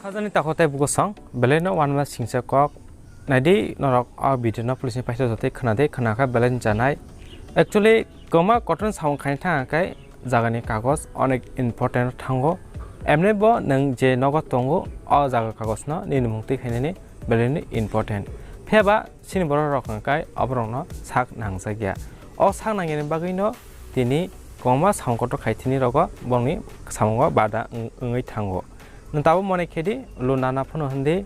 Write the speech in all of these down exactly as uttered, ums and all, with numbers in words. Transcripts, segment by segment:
Sajani takhuk tei bwswk belai no uanama singcha kok. Naidi norok o video no police ni paisa jotoi khwnadi, khwnakha belai ni chanai. Actually, kwma kotor samung khaina thang khe jagani kagoj onek important thango. Emni bo nwng je nogo tongo, o jaga kagoj no nini mung twi khainani belai ni important. Phiya ba chini borok rok hwnkhai oborok no sak nangjak ya. O sak nangyani bagwi no tini kwbangma samung kotor khai thini rogo borokni samungo bada wng-, wngwi thango. Nwng tabuk mone khedi, lo nana phano hindi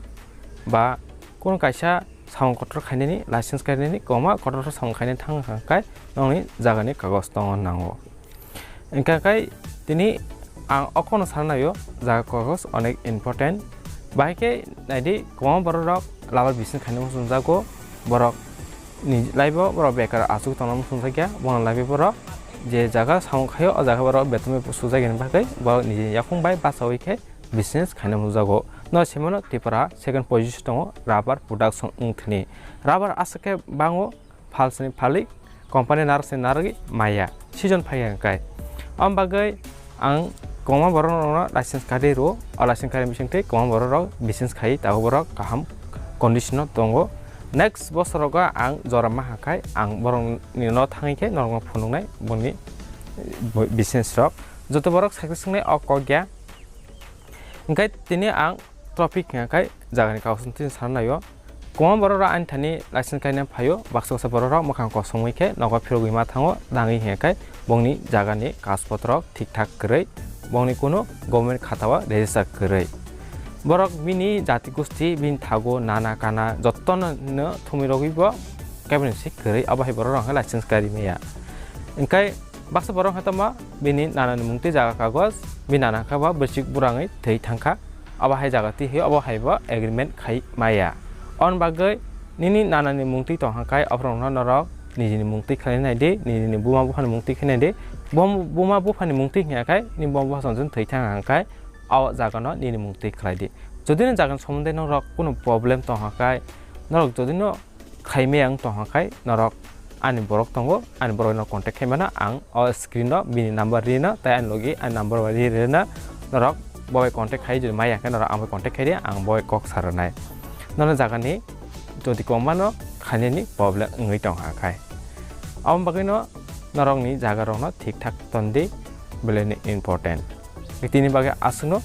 ba kono kaisa samung kotor khainani license khainani kwbangma kotor samung khainani thang khai nokni jagani kagoj tongo nango. Hingkha khe tini ang okono sana naio, jaga kagoj onek important. Bahai khe naidi, kwbangma borok rok labar business khaina muchungjago, borok ni life o borok bekar achuk tongna muchungjakya, bono life o borok je jaga samung khaio, o jaga borok beton bai sujak yani bagwi borok niji yakung bai bachaui khe business khaina muchungjago. No semano Tripura second position tongo rubber production wngthini. Rubber aswk khe bango, phalsani phalik, company narwkni narwgwi maya, season phaiya hwnkhe. Aboni bagwi ang kwbangma borok rokno license kari rwo, o license kari bising tei kwbangma borok rok business khai tabuk borok kaham condition o tongo. Next bosor rogo ang jora maha khai ang borok ni no thangwi khe norok no phunuknai boni business rok. Joto borok success wngnai o kok ya. Hingkhe tini ang topic hingkha khe jagani kagoj tini sana naio. Kwbangma borok rok ani thani license kaina phaio, baksa baksa borok rok mwkhang kosongwi khe nogo phirogwi ma thango, dangwi hingkha khe bongni jagani kagoj potrok thik thak kwrwi, bongni kunu government khatao register kwrwi. Borok bini jati gosti, bini thago nana kana jotono no thumwi rogwi bo cabinet si kwrwi, abo hai borok rok hwnkhai license kari maya. Hingkhe baksa borok hwnkhai tongma bini nana ni mung twi jaga kagoj, bini nana khe ba bwswk burangwi thwi thangkha, abo hai jaga twi hai obo hai bo agreement khai maya. On bagwi nini nana ni mung twi tong hwnkhai ophorokno norok nijini mung twi khlai nai di, nijini buma buphani mung twi khlai nai di. Bum-, buma buphani mung twi hwnyakhai nini buma bupha chongjin thwi thang hwnkhai o jagano nini mung twi khlai di. Jodi no jagani somondo norok kunu problem tong hwnkhai, norok jodi no khlaimaya wng tongkha khai norok ani borok tongo, ani borok no contact khaimano ang o screen o bini number rino tei ani logi ani number bai ri rino norok bo bai contact khai jodi maya khe norok ang bai contact khai di, ang bo bai kok sa rwnai. Nono jagani jodi kwbangma no khainani problem wngwi tongkha khai, aboni bagwi no norok ni jaga rok no thik thak ton di, belai ni important. Tini bagwi aswk no